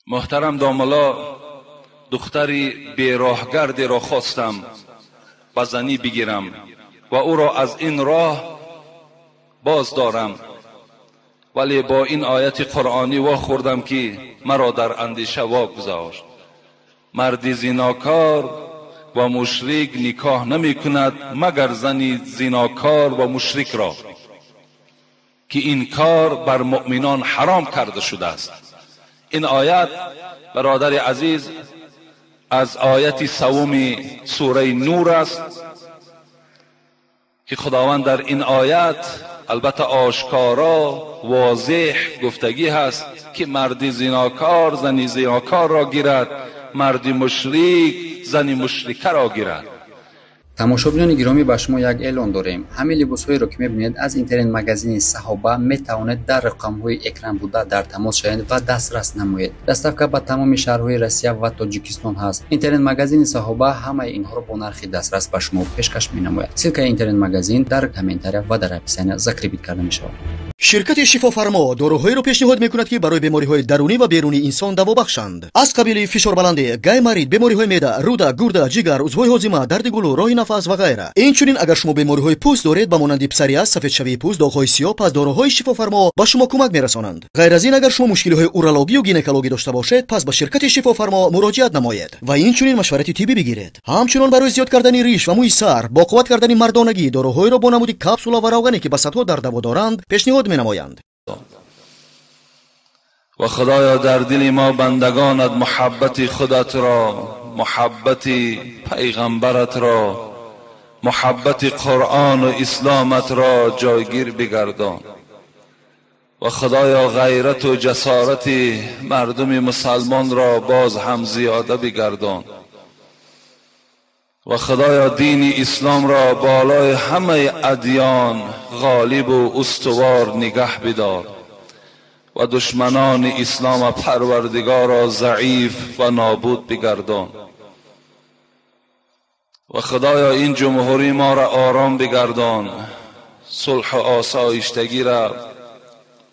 Муҳтарам домулло, духтари бероҳгардеро хостам ба занӣ бигирам ва ӯро аз ин роҳ боз дорам, вале бо ин ояти қуръонӣ вохӯрдам, ки маро дар андеша вогузошт: марди зинокор ва мушрик никоҳ намекунад, магар зани зинокор ва мушрикро, ки ин кор бар муъминон ҳаром карда шудааст. Ин оят, бародари азиз, аз ояти севуми сураи Нур аст, ки Худованд дар ин оят албатта ошкоро возеҳ гуфтагӣ ҳаст, ки марди зинокор зани зинокорро гирад, марди мушрик зани мушрикаро гирад. Тамошобинони гиромӣ, ба шумо як эълон дорем. Ҳамин либосҳоеро, ки мебинед, аз интернет-магазини Саҳоба метавонед дар рақамҳои экран буда дар тамос шавед ва дастрас намоед. Доставка ба тамоми шаҳрҳои Россия ва Тоҷикистон ҳаст. Интернет-магазини Саҳоба ҳамаи инҳоро бо нархи дастрас ба шумо пешкаш менамояд. Ссылкаи интернет-магазин дар комментария ва дар описания закрепить карда мешавад. Ширкати Шифофармо доруҳоеро пешниҳод мекунад, ки барои бемориҳои дарунӣ ва берунии инсон даво бахшанд, аз қабили фишорбаландӣ, гайморит, бемориҳои меъда, рӯда, гурда, ҷигар, узвҳои ҳозима, дарди гулӯ, роҳи нафас ва ғайра. Инчунин, агар шумо бемориҳои пӯст доред, ба монанди псориаз, сафедшавии пӯст, доғҳои сиёҳ, пас доруҳои Шифофармо ба шумо кӯмак мерасонанд. Ғайр аз ин, агар шумо мушкилиҳои урологию гинекологӣ дошта бошед, пас ба ширкати Шифофармо муроҷиат намоед ва инчунин машварати тиббӣ бигиред. Ҳамчунон барои зиёд кардани риш ва мӯи сар, боқувват кардани мардонагӣ доруҳоеро бо намуди капсула ва равғане, ки ба садҳо дард даво доранд, пешниҳод менамоянд. Ва Худоё, дар дили мо бандагонат муҳаббати худатро, муҳаббати пайғамбаратро, муҳаббати Қуръону исломатро ҷойгир бигардон. Ва Худоё, ғайрату ҷасорати мардуми мусалмонро боз ҳам зиёда бигардон. Ва Худоё, дини исломро болои ҳамаи адён ғолибу устувор нигаҳ бидор ва душманони ислома Парвардигоро заиф ва нобуд бигардон. Ва Худоё, ин ҷумҳурии моро ором бигардон, сулҳу осоиштагиро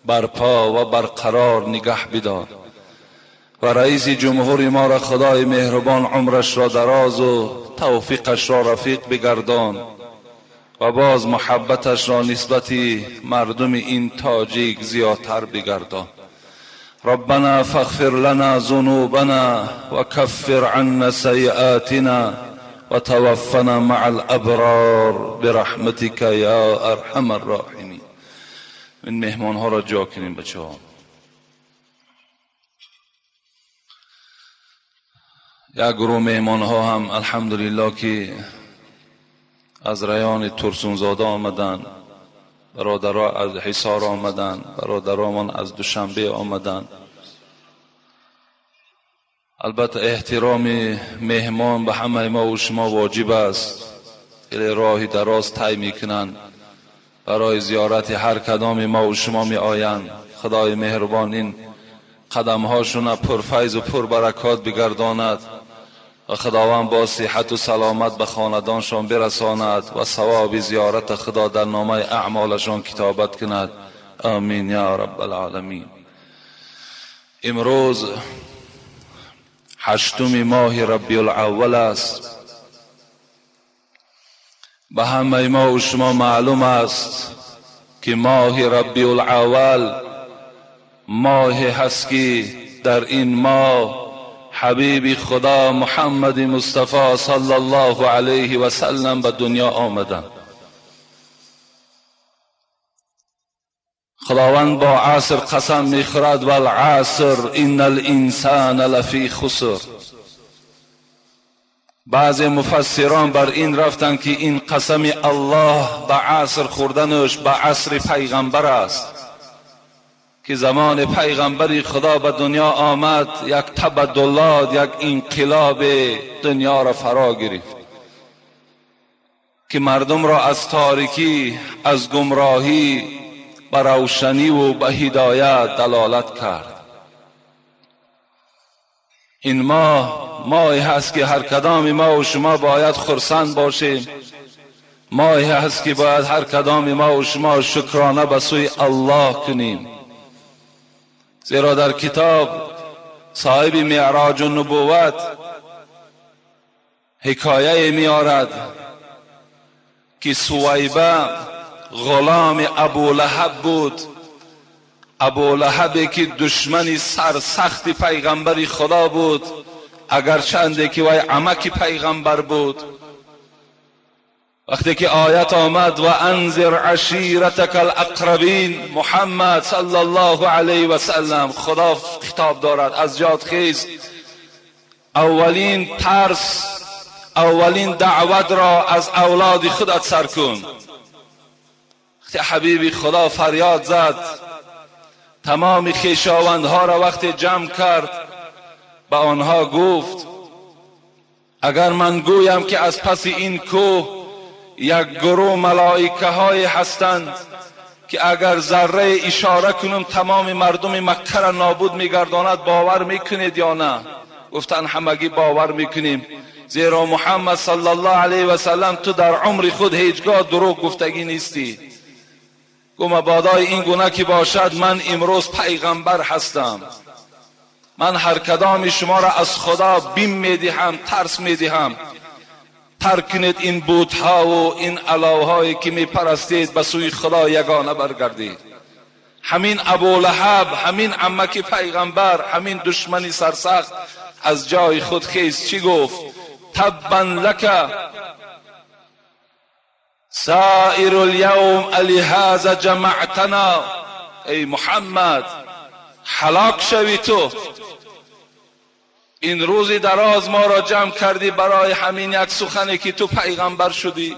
барпо ва барқарор нигаҳ бидор ва раиси ҷумҳури моро Худои меҳрубон умрашро дарозу тавфиқашро рафиқ бигардон ва боз муҳаббаташро нисбати мардуми ин тоҷик зиёдтар бигардон. ربنا فاغفر لنا ذنوبنا وكفر عنا سيئاتنا وتوفنا مع الابرار برحمتك يا ارحم الراحمين. این مهمان ها را جا کنیم بچه ها. یک گروه مهمان ها هم الحمدلله که از ریان ترسونزاده آمدن، برادرها از حصار آمدن، برادرمان از دوشنبه آمدن. البته احترام مهمان به همه ما و شما واجب است. خیلی راه دراز طی میکنند، برای زیارت هر کدام ما و شما می آیند. خدای مهربان این قدم هاشون پرفیض و پربرکات بگرداند و خداوند با صحت و سلامت به خاندانشان برساند و ثواب زیارت خدا در نامه اعمالشان کتابت کند. آمین یا رب العالمین. امروز هشتم ماه ربیع الاول است. به همه ما و شما معلوم است که ماه ربیع الاول ماه هست که در این ماه حبیب خدا محمد مصطفی صلی الله علیه و سلم به دنیا آمدند. خداوند با عصر قسم میخورد: والعصر ان الانسان لفی خسر. بعضی مفسران بر این رفتند که این قسم الله به عصر خوردنش به عصر پیغمبر است، که زمان پیغمبری خدا به دنیا آمد یک تبدلات، یک انقلاب دنیا را فرا گرفت که مردم را از تاریکی، از گمراهی به روشنی و به هدایت دلالت کرد. این ماه ماهی هست که هر کدام ما و شما باید خرسند باشیم، ماهی هست که باید هر کدام ما و شما شکرانه به سوی الله کنیم، زیرا در کتاب صاحب معراج النبوت حکایه میارد که سویبه غلام ابو لهب بود. ابو لهب که دشمن سرسخت پیغمبر خدا بود، اگرچنده که وی عمک پیغمبر بود. وقتی که آیت آمد و انذر عشیرتک الاقربین، محمد صلی الله علیه و سلم، خدا خطاب دارد از جاد خیز، اولین ترس، اولین دعوت را از اولاد خودت سر کن. وقتی حبیب خدا فریاد زد، تمام خویشاوندها را وقتی جمع کرد، به آنها گفت اگر من گویم که از پس این کوه یک گروه ملائکه های هستند که اگر ذره اشاره کنم تمام مردم مکه را نابود میگرداند، باور میکنید یا نه؟ گفتن همگی باور میکنیم، زیرا محمد صلی الله علیه و سلم تو در عمر خود هیچگاه دروغ گفتگی نیستی. گفت مبادای این گونه که باشد، من امروز پیغمبر هستم، من هر کدام شما را از خدا بیم میدهم، ترس میدهم. ترک کنید این بت‌ها و این اله‌هایی که میپرستید، به سوی خدا یگانه برگردید. همین ابو لهب، همین عمک پیغمبر، همین دشمنی سرسخت از جای خود خیز چی گفت؟ تبا لک سائر اليوم الهذا جمعتنا. ای محمد هلاک شوی تو، این روزی دراز ما را جمع کردی برای همین یک سخنی که تو پیغمبر شدی.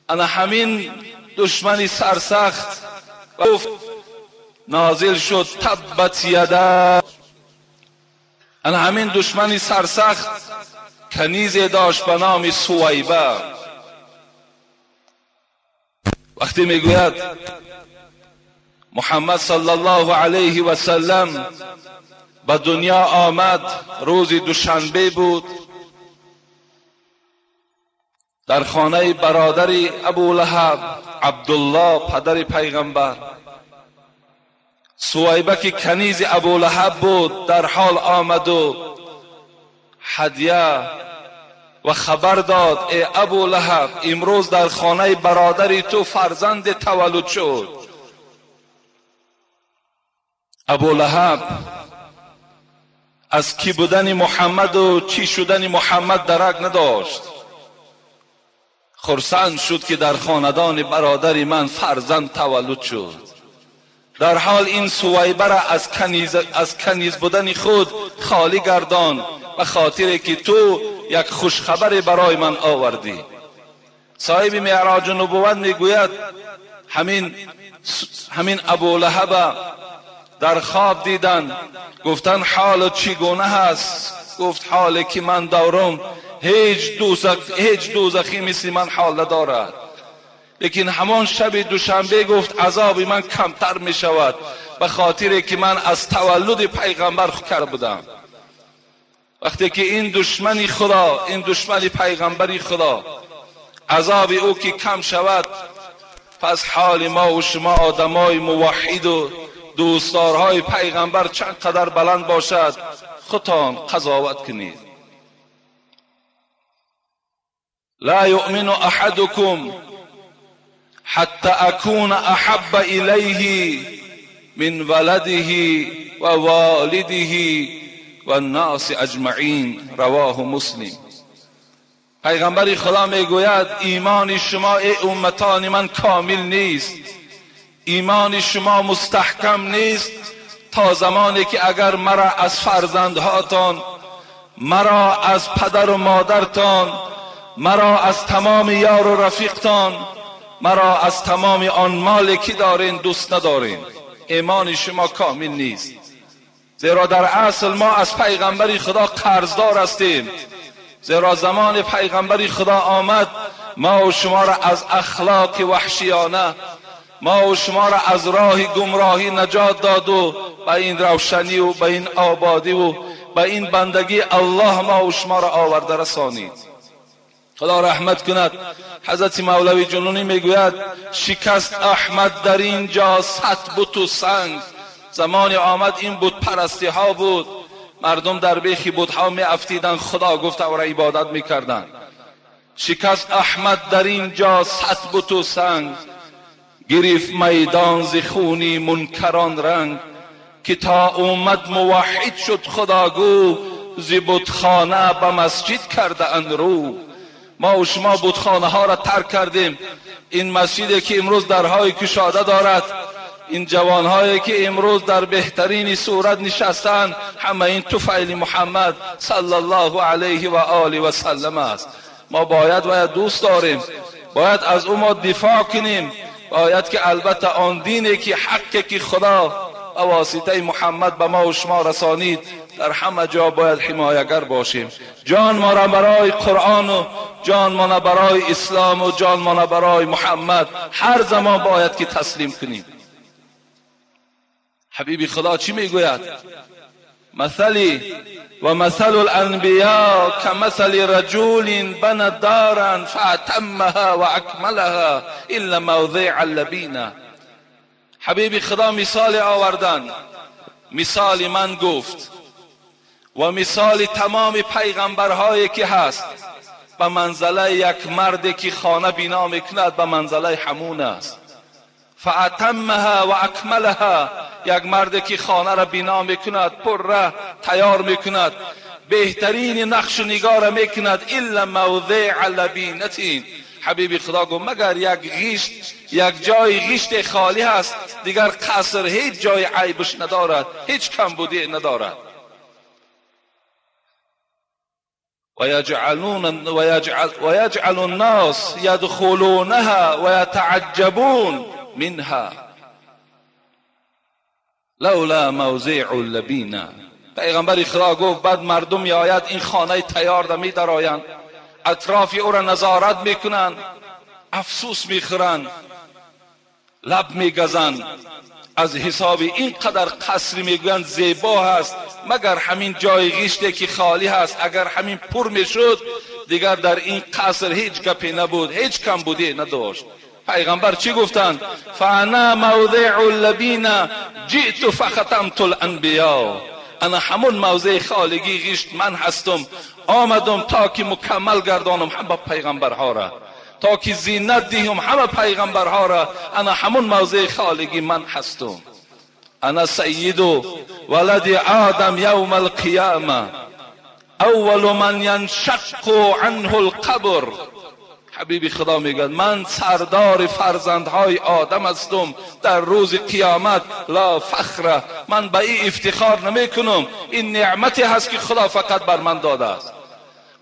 انا همین دشمنی سرسخت گفت نازل شد تبت یدا. انا همین دشمنی سرسخت کنیزی داشت به نام سویبه. وقتی میگوید محمد صلی الله علیه و سلم به دنیا آمد، روز دوشنبه بود، در خانه برادر ابو لهب عبدالله پدر پیغمبر. سویبه که کنیز ابو لهب بود در حال آمد و هدیه و خبر داد ای ابو لهب امروز در خانه برادر تو فرزند تولد شد. ابو لهب از کی بودن محمد و چی شدن محمد درک نداشت. خرسند شد که در خاندان برادر من فرزند تولد شد. در حال این سویبه را از کنیز بودن خود خالی گردان به خاطر که تو یک خوشخبر برای من آوردی. صاحب معراج نبوت میگوید همین ابو لهب در خواب دیدن، گفتن حال چگونه هست؟ گفت حالی که من دارم هیچ دوزخی مثل من حال ندارد. لیکن همان شب دوشنبه گفت عذاب من کمتر می شود به خاطر که من از تولد پیغمبر کرده بودم. وقتی که این دشمن خدا، این دشمن پیغمبری خدا، عذاب او که کم شود، پس حال ما و شما آدمای موحد و دوستدارهای پیغمبر چند قدر بلند باشد، خودتان قضاوت کنید. لا یؤمن احدکم حتی اکون احب الیه من ولده و والده و الناس اجمعین. رواه مسلم. پیغمبر خدا میگوید ایمان شما ای امتان من کامل نیست، ایمان شما مستحکم نیست تا زمانی که اگر مرا از فرزندهاتان، مرا از پدر و مادرتان، مرا از تمام یار و رفیقتان، مرا از تمام آن مالی که دارین دوست ندارین، ایمان شما کامل نیست. زیرا در اصل ما از پیغمبر خدا قرضدار هستیم. زیرا زمان پیغمبر خدا آمد، ما و شما را از اخلاق وحشیانه، ما و شما را از راه گمراهی نجات داد و به این روشنی و به این آبادی و به این بندگی الله ما و شما را آورده رسانید. خدا رحمت کند. حضرت مولوی جنونی میگوید شکست احمد در اینجا 100 بت و سنگ، زمانی آمد این بت پرستی ها بود، مردم در بیخی بتها می افتیدن، خدا گفت او را عبادت می کردن. شکست احمد در اینجا 100 بت و سنگ، گرفت میدان ز خونی منکران رنگ. که تا اومد موحد شد خداگو، ز بتخانه به مسجد کرده اند رو. ما و شما بتخانه ها را ترک کردیم. این مسجدی که امروز درهای کشاده دارد، این جوانهایی که امروز در بهترین صورت نشستند، همه این طفیل محمد صلی الله علیه و آله و سلم است. ما باید دوست داریم، باید از او ما دفاع کنیم، باید که البته آن دینی که حقی که خدا به واسطه محمد به ما و شما رسانید، در همه جا باید حمایگر باشیم. جان ما را برای قرآن و جان ما را برای اسلام و جان ما را برای محمد هر زمان باید که تسلیم کنیم. حبیبی خدا چی میگوید؟ مثلی و مثل الانبیاء كمثل رجل بنى دارا فاتمها واکملها الا موضع اللبینه. حبیبی خدا مثال آوردن، مثال من گفت و مثال تمام پیغمبرهایی که هست به منزله یک مردی که خانه بنا میکند به منزله همون است. فاتمها و اکملها، یک مردی که خانه را بنا میکند، پره تیار میکند، بهترین نقش و نگار میکند، الا موضع لبینتین. حبیبی خدا گفت مگر یک غیشت، یک جای غیشت خالی هست، دیگر قصر هیچ جای عیبش ندارد، هیچ کمبودی ندارد. ويجعل الناس يدخلونها ويتعجبون منها لولا موضع اللبینه. پیغمبر خدا گفت بعد مردم میآید این خانه تیار را میدرآیند، اطراف او را نظارت میکنند، افسوس میخورند، لب میگزند از حساب این قدر قصر، میگویند زیبا هست، مگر همین جای غیشته که خالی هست، اگر همین پر میشد دیگر در این قصر هیچ گپی نبود، هیچ کمبودی نداشت. پیغمبر چی گفتند؟ فانا موضع اللبین جئت فختمت الانبیاء. انا همون موضع خالگی غیشت من هستم، آمدم تا که مکمل گردانم همه پیغمبرها را، تا که زینت دهم همه پیغمبرها را. انا همون موضع خالگی من هستم. انا سید ولد آدم یوم القیامه اول من ینشق عنه القبر. حبیبی خدا میگه من سردار فرزندهای آدم هستم در روز قیامت، لا فخره، من به این افتخار نمی کنم، این نعمتی هست که خدا فقط بر من داده است.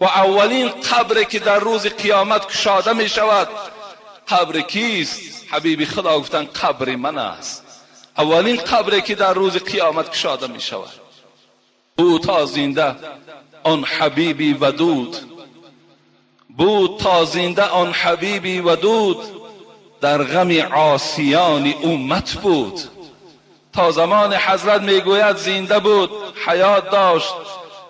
و اولین قبری که در روز قیامت کشاده می شود قبر کیست؟ حبیبی خدا گفتن قبر من است. اولین قبری که در روز قیامت کشاده می شود. بود تا زنده آن حبیبی ودود، بود تا زنده آن حبیبی ودود، در غم عاصیان امت بود. تا زمان حضرت میگوید زنده بود، حیات داشت،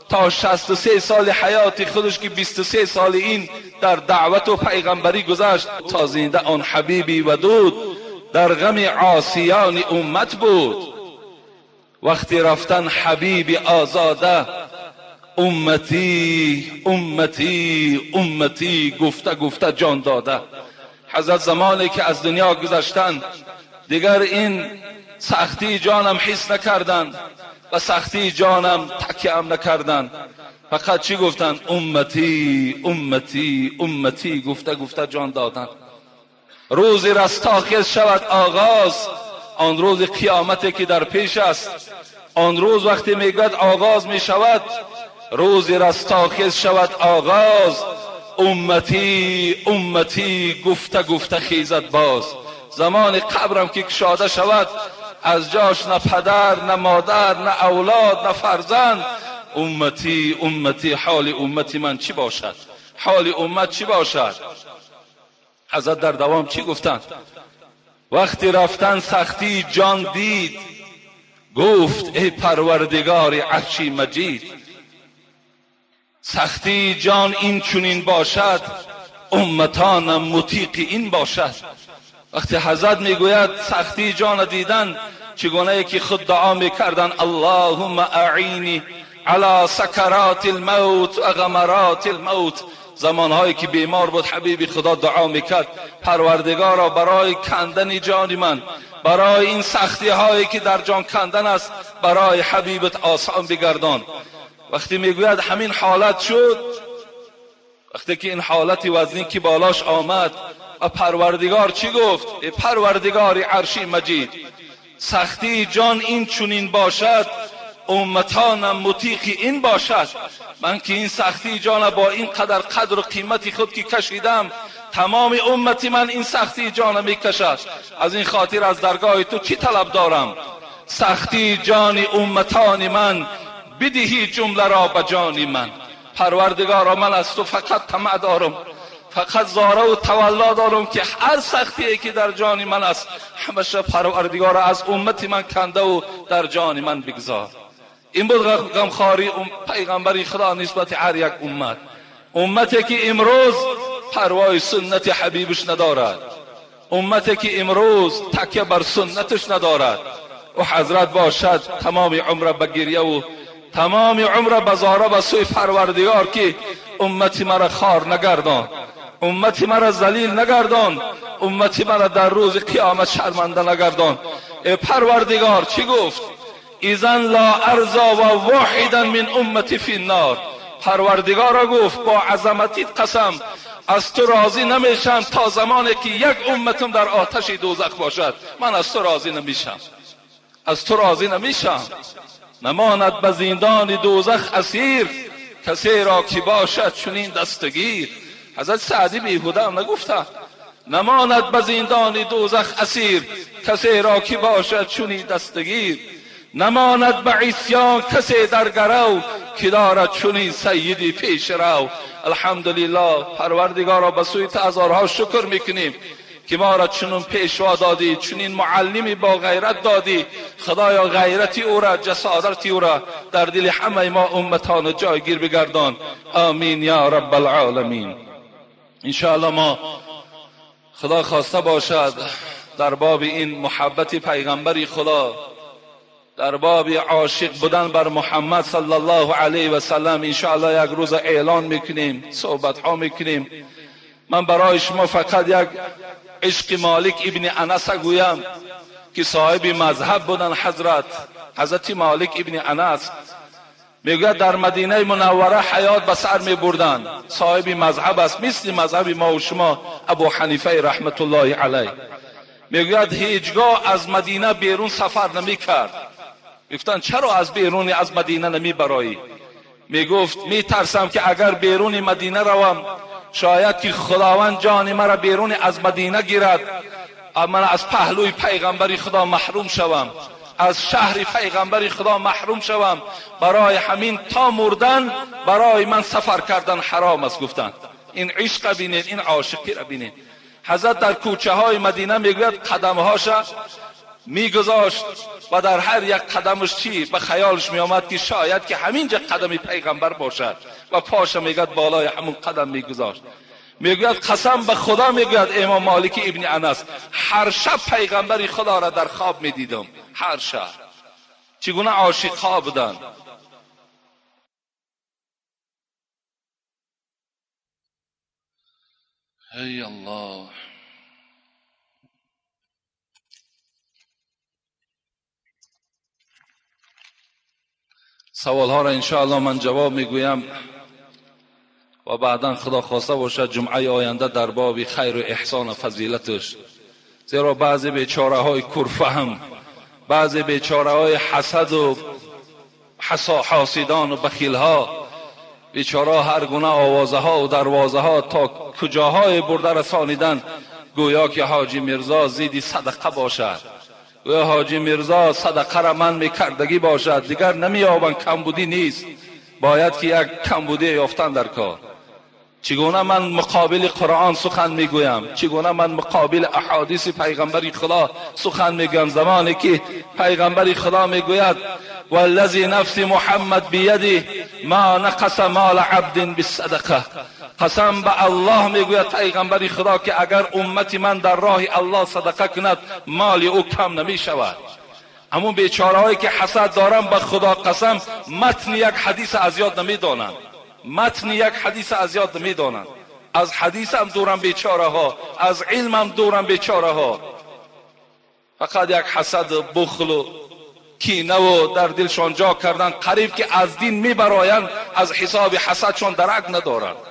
تا 63 سال حیات خودش که 23 سال این در دعوت و پیغمبری گذشت. تا زنده آن حبیبی ودود، در غم عاصیان امت بود. وقتی رفتن حبیب آزاده، امتی امتی امتی گفته گفته جان داده. حضرت زمانی که از دنیا گذشتن دیگر این سختی جانم حس نکردن و سختی جانم تکیه هم نکردن، فقط چی گفتن؟ امتی امتی امتی گفته گفته جان دادن. روز رستاخیز شود آغاز، آن روز قیامتی که در پیش است، آن روز وقتی میگوید آغاز می شود، روز رستاخیز شود آغاز، امتی امتی گفته گفته خیزد باز. زمان قبرم که کشاده شود از جاش نه پدر نه مادر نه اولاد نه فرزند، امتی امتی، حال امتی من چی باشد؟ حال امت چی باشد؟ حضرت در دوام چی گفتند؟ وقتی رفتن سختی جان دید، گفت ای پروردگار عرشی مجید، سختی جان این چنین باشد، امتانم مطیق این باشد. وقتی حضرت میگوید سختی جان دیدن، چگونه که خود دعا میکردن اللهم اعینی علی سکرات الموت و غمرات الموت. زمانهایی که بیمار بود حبیب خدا دعا میکرد پروردگارا برای کندن جان من، برای این سختی هایی که در جان کندن است، برای حبیبت آسان بگردان. وقتی میگوید همین حالت شد، وقتی که این حالت وزنی که بالاش آمد و پروردگار چی گفت؟ ای پروردگار عرشی مجید، سختی جان این چنین باشد، امتانم مطیق این باشد. من که این سختی جان با این قدر قدر و قیمتی خود که کشیدم، تمام امتی من این سختی جان میکشد. از این خاطر از درگاه تو چی طلب دارم؟ سختی جان امتان من بدهی جمله را به جان من. پروردگارا من از تو فقط طمع دارم، فقط زاره و تولا دارم که هر سختی که در جان من است همشه پروردگارا از امت من کنده و در جان من بگذار. این بود غمخواری پیغمبری خدا نسبت هر یک امت، امتی که امروز پروای سنت حبیبش ندارد، امتی که امروز تکیه بر سنتش ندارد. و حضرت باشد تمام عمر به گریه و تمام عمر به زاره به سوی پروردگار که امتی مرا خار نگردان، امتی مرا ذلیل نگردان، امتی مرا در روز قیامت شرمنده نگردان. ای پروردگار چی گفت؟ اذن لا ارضا و واحدا من امتی فی النار. پروردگارا گفت با عظمتیت قسم از تو راضی نمیشم تا زمانی که یک امتم در آتش دوزخ باشد. من از تو راضی نمیشم، از تو راضی نمیشم. نماند به زندان دوزخ اسیر، کسی را که باشد چنین دستگیر. حضرت سعدی بیهوده هم نگفته نماند به زندان دوزخ اسیر، کسی را که باشد چنین دستگیر. نماند به عصیان کسی در گرو، که دارد چنین سیدی پیش رو. الحمدلله پروردگارا به سوی هزارها شکر میکنیم که ما را چنین پیشوا دادی، چنین معلمی با غیرت دادی. خدایا غیرتی او را، جسارتی او را در دل همه ما امتان جایگیر بگردان. آمین یا رب العالمین. انشاءالله ما خدا خواسته باشد در باب این محبت پیغمبری خدا، در باب عاشق بودن بر محمد صلی الله علیه و سلم انشاءالله یک روز اعلان میکنیم، صحبت ها میکنیم. من برای شما فقط یک عشق مالک ابن انس گویم که صاحب مذهب بودن. حضرت مالک ابن انس میگوید در مدینه منوره حیات به سر میبردن. صاحب مذهب است، مثل مذهب ما و شما ابو حنیفه رحمت الله علیه. میگوید هیچگاه از مدینه بیرون سفر نمیکرد. گفتن چرا از بیرون از مدینه نمیبرایی؟ میگفت میترسم که اگر بیرون مدینه روم شاید که خداوند جان مرا بیرون از مدینه گیرد، من از پهلوی پیغمبر خدا محروم شوم، از شهر پیغمبر خدا محروم شوم. برای همین تا مردن برای من سفر کردن حرام است. گفتند این عشق بینید، این عاشقی را بینید. حضرت در کوچه های مدینه میگوید قدمهاش میگذاشت و در هر یک قدمش چی به خیالش میآمد که شاید که همینجا قدم پیغمبر باشد و پاش میگد بالای همون قدم میگذاشت. میگوید قسم به خدا، میگوید امام مالک ابن انس، هر شب پیغمبر خدا را در خواب میدیدم، هر شب. چگونه عاشق ها بودند. ای الله. سوال ها را انشاءالله من جواب میگویم و بعدا خدا خواسته باشد جمعه آینده در باب خیر و احسان و فضیلتش، زیرا بعضی بیچاره های کورفهم، بعضی بیچاره های حسد و حاسدان و بخیل ها، بیچاره هر گونه آوازه ها و دروازه ها تا کجاهای برده رسانیدن، گویا که حاجی میرزا زیدی صدقه باشد، گویا حاجی میرزا صدقه را من میکردگی باشد، دیگر نمییابند، کمبودی نیست، باید که یک کمبودی یافتن در کار. چگونه من مقابل قرآن سخن میگویم، چگونه من مقابل احادیث پیغمبر خدا سخن میگویم، زمانی که پیغمبر خدا میگوید والذی نفس محمد بیدی ما نقص مال عبد بالصدقه، قسم به الله میگوید پیغمبر خدا که اگر امت من در راه الله صدقه کند مال او کم نمیشود. Ҳамон бечораҳое ки ҳасад доранд, ба Худо қасам, матни як ҳадис аз ёд намедонанд. Матни як ҳадис аз ёд намедонанд. Аз ҳадис ҳам дурам бечораҳо, аз илм ҳам дурам бечораҳо. Фақат як ҳасад, бухлу кинаву дар дилшон ҷо кардан, қариб ки аз дин мебароянд, аз ҳисоби ҳасадшон дарак надоранд.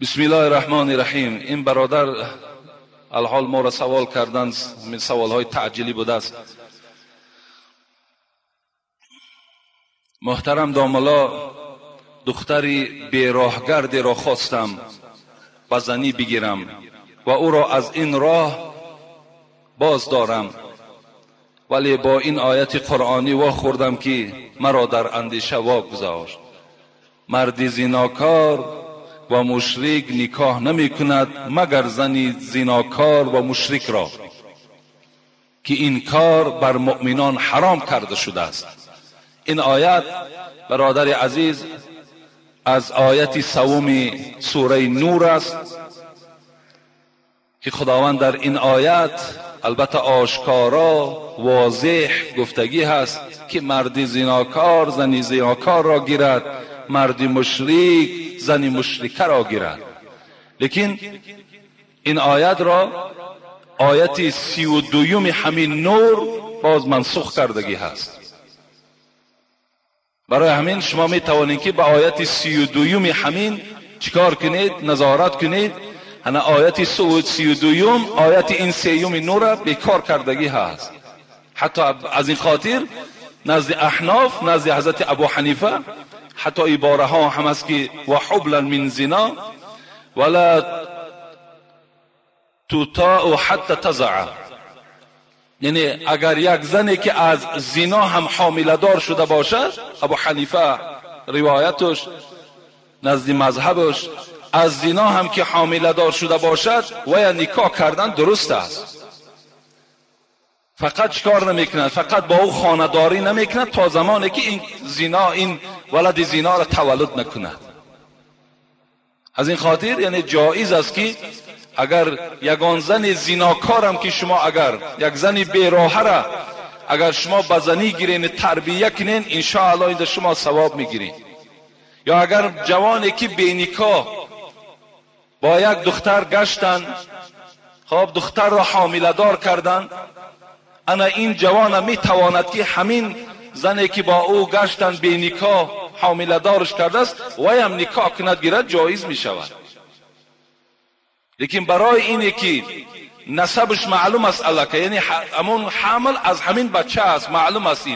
بسم الله الرحمن الرحیم. این برادر الحال ما را سوال کردن، سوال های تعجیلی بوده است. محترم داملا، دختری بیراهگردی را خواستم به زنی بگیرم و او را از این راه باز دارم، ولی با این آیت قرآنی وا خوردم که مرا در اندیشه واگذاشت. مردی زیناکار و مشرک نکاح نمی کند مگر زنی زیناکار و مشرک را، که این کار بر مؤمنان حرام کرده شده است. این آیت برادر عزیز از آیت سوم سوره نور است که خداوند در این آیت البته آشکارا واضح گفتگی هست که مردی زیناکار زنی زیناکار را گیرد، مردی مشرک زنی مشرکه را گیرد. لیکن این آیت را آیت 32 همین نور باز منسوخ کردگی هست. برای همین شما می توانید که به آیت 32 همین چیکار کنید؟ نظارت کنید. هنه آیت 32 آیت این سیوم نور بیکار کردگی هست. حتی از این خاطر نزد احناف، نزد حضرت ابو حنیفه حتی عباره ها هم است که و حبلا من زنا ولا تطاع حتی تزع، یعنی اگر یک زنی که از زنا هم حامله دار شده باشد، ابو حنیفه روایتش نزد مذهبش از زنا هم که حامله دار شده باشد و یا نکاح کردن درست است. فقط چکار نمیکند؟ فقط با او خانه‌داری نمیکند تا زمانی که این زنا، این ولد زنا را تولد نکند. از این خاطر یعنی جایز است که اگر یگان زن زیناکارم که شما اگر یک زن بیراهه را اگر شما به زنی گیرین تربیه کنین، انشاءالله این شما ثواب میگیرین. یا اگر جوانی که بینکاح با یک دختر گشتن، خب دختر را حامله دار کردن، انا این جوان میتواند که همین زنی که با او گشتن بینکاح حامله دارش کرده است و هم نکاح کند گیرد، جایز میشود. لیکن برای اینه که نسبش معلوم است الکه، یعنی همون حمل از همین بچه است، معلوم است،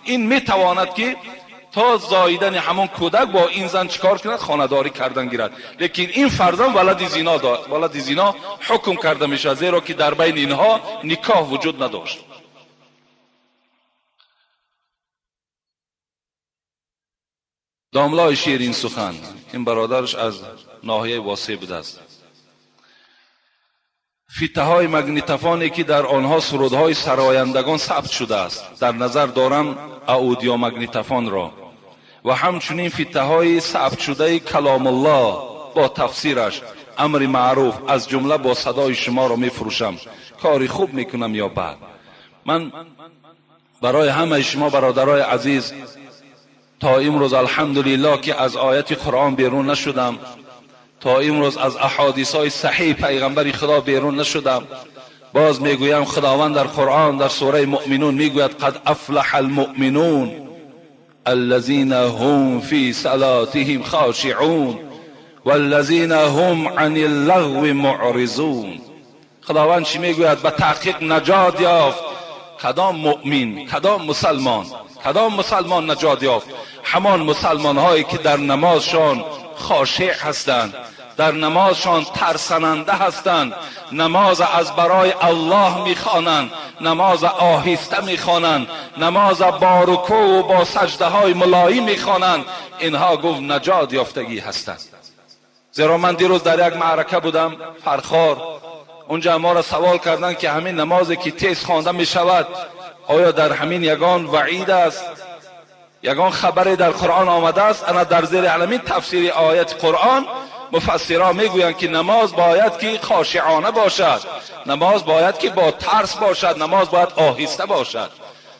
این میتواند که تا زاییدن همون کودک با این زن چیکار کند؟ خانه‌داری کردن گیرد. لیکن این فرزند ولد زینا ولد زینا حکم کرده میشه، زیرا که در بین اینها نکاح وجود نداشت. داملای شیرین سخن، این برادرش از ناحیه واسع بوده است. فیته های مگنیتفانی که در آنها سرودهای سرایندگان ثبت شده است، در نظر دارم اودیو مگنیتفان را، و همچنین فیته های ثبت شده کلام الله با تفسیرش امر معروف از جمله با صدای شما را می فروشم. کاری خوب میکنم یا بد؟ من برای همه شما برادرای عزیز تا امروز الحمدلله که از آیت قرآن بیرون نشدم، تا امروز از احادیث های صحیح پیغمبر خدا بیرون نشدم. باز میگویم خداوند در قرآن در سوره مؤمنون میگوید قد افلح المؤمنون الذين هم في صلاتهم خاشعون والذین هم عن اللغو معرضون. خداوند چی میگوید؟ به تحقیق نجات یافت کدام مؤمن، کدام مسلمان، کدام مسلمان نجات یافت؟ همان مسلمان هایی که در نمازشان خاشع هستند، در نمازشان ترسننده هستند، نماز از برای الله میخوانند، نماز آهسته میخوانند، نماز با رکوع و با سجده های ملایی میخوانند. اینها گفت نجات یافتگی هستند. زیرا من دیروز در یک معرکه بودم فرخار، اونجا ما را سوال کردند که همین نمازی که تیز خوانده میشود آیا در همین یگان وعید است، یگان خبری در قرآن آمده است؟ انا در زیر علمین تفسیر آیت قرآن مفسرها میگویند که نماز باید که خاشعانه باشد، نماز باید که با ترس باشد، نماز باید آهسته باشد.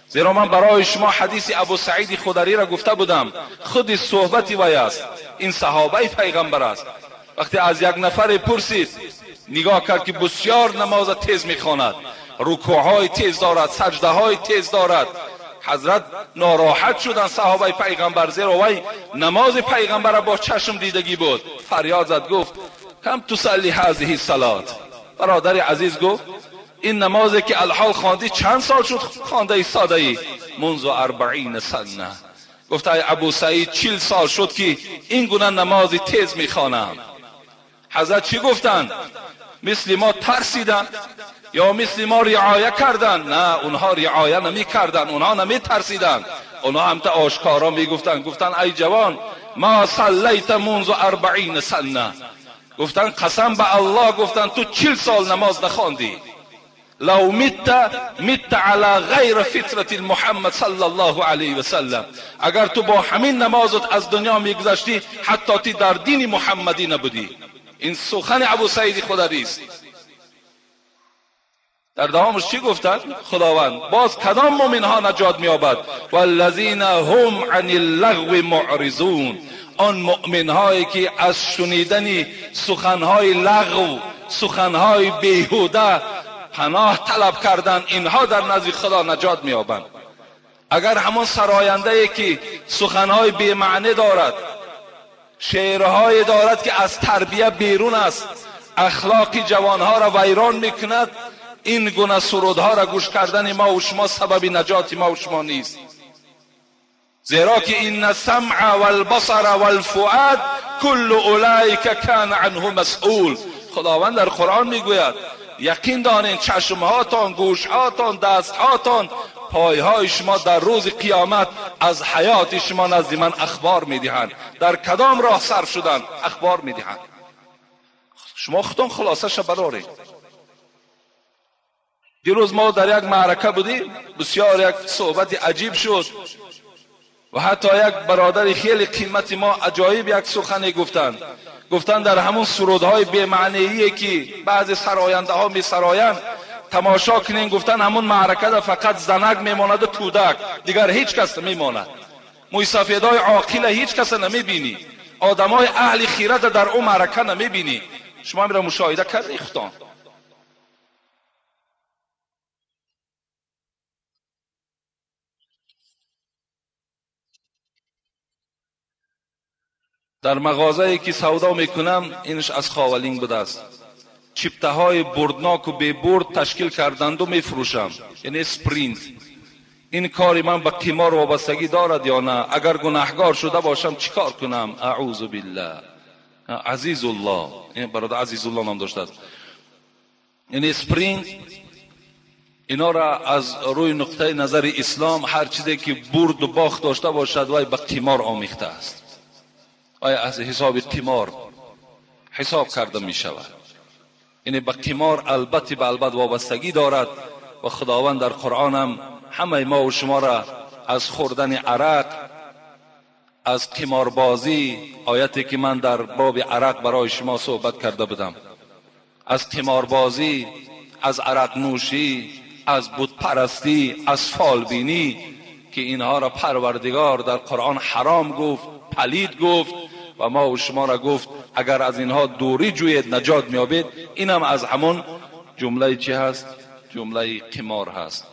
زیرا من برای شما حدیث ابو سعید خدری را گفته بودم، خود صحبتی وی است، این صحابه پیغمبر است. وقتی از یک نفر پرسید، نگاه کرد که بسیار نماز تیز میخواند، رکوعهای تیز دارد، سجده های تیز دارد. حضرت ناراحت شدن صحابه پیغمبر، زیرا وی نماز پیغمبر با چشم دیدگی بود. فریاد زد، گفت کم تصلی هذه الصلاه. برادر عزیز گفت این نمازی که الحال خواندی چند سال شد خوانده ایستاده ای؟ منذ 40 سنه. گفت ای ابو سعید 40 سال شد که این گونه نماز تیز میخوانم. حضرت چی گفتند؟ مثل ما ترسیدن یا مثل ما رعایه کردن؟ نه، اونها رعایه نمی کردن، اونها نمی ترسیدن، اونها هم تا آشکارا می گفتن. گفتن ای جوان ما صلیت منذ 40 سنه. گفتن قسم به الله، گفتن تو 40 سال نماز نخواندی. لو مت مت علی غیر فطرت محمد صلی الله علیه و سلم. اگر تو با همین نمازت از دنیا میگذشتی حتی تی در دین محمدی نبودی. این سخن ابو سعید خدری است. در دوامش چی گفتن؟ خداوند باز کدام مؤمن ها نجات می‌یابد؟ والذین هم عن اللغو معرضون. آن مؤمن هایی که از شنیدن سخنهای لغو، سخنهای بیهوده پناه طلب کردن، اینها در نزد خدا نجات می‌یابند. اگر همون سراینده ای که سخنهای بی‌معنی دارد، شعرهای دارد که از تربیه بیرون است، اخلاق جوانها را ویران میکند، این گونه سرودها را گوش کردن ما و شما سبب نجات ما و شما نیست. زیرا که این السمع والبصر والفؤاد کل اولئک کان عنه مسئول. خداوند در قرآن میگوید یقین دانین چشمهاتان، گوشهاتان، دستهاتان، پایهای شما در روز قیامت از حیات شما نزد من اخبار میدهند. در کدام راه صرف شدن اخبار میدهند. شما خودتون خلاصه ش برارید. دیروز ما در یک معرکه بودیم، بسیار یک صحبت عجیب شد و حتی یک برادر خیلی قیمت ما عجایب یک سخنی گفتند. گفتند در همون سرودهای بی‌معنیی که بعضی سراینده ها می سرایند تماشا کنین، گفتن همون معرکه در فقط زنک میماند و کودک، دیگر هیچ کس نمیماند. مویسفیدای عاقل هیچ کس نمیبینی، آدمای اهل خیرت در اون معرکه نمیبینی. شما میرا مشاهده کردی خودتان. در مغازه‌ای که سودا میکنم اینش از خاولینگ بوده است، چیپته های بردناک و بی برد تشکیل کردند و میفروشم، یعنی سپرینت. این کاری من به قمار وابستگی دارد یا نه؟ اگر گناهگار شده باشم چیکار کنم؟ اعوذ بالله. عزیز الله، این برادر عزیز الله نام داشته است. یعنی سپرینت اینا را از روی نقطه نظر اسلام هر چیزی که برد و باخت داشته باشد وای به قمار آمیخته است، آیا از حساب قمار حساب کرده می شود. یعنی به قمار البته به البته وابستگی دارد و خداوند در قرآن هم همه ما و شما را از خوردن عرق، از قماربازی، آیتی که من در باب عرق برای شما صحبت کرده بودم، از قماربازی، از عرق نوشی، از بت پرستی، از فالبینی، که اینها را پروردگار در قرآن حرام گفت، پلید گفت و ما و شما را گفت اگر از اینها دوری جوید نجات میابید. اینم از همون جمله چی هست؟ جمله قمار هست.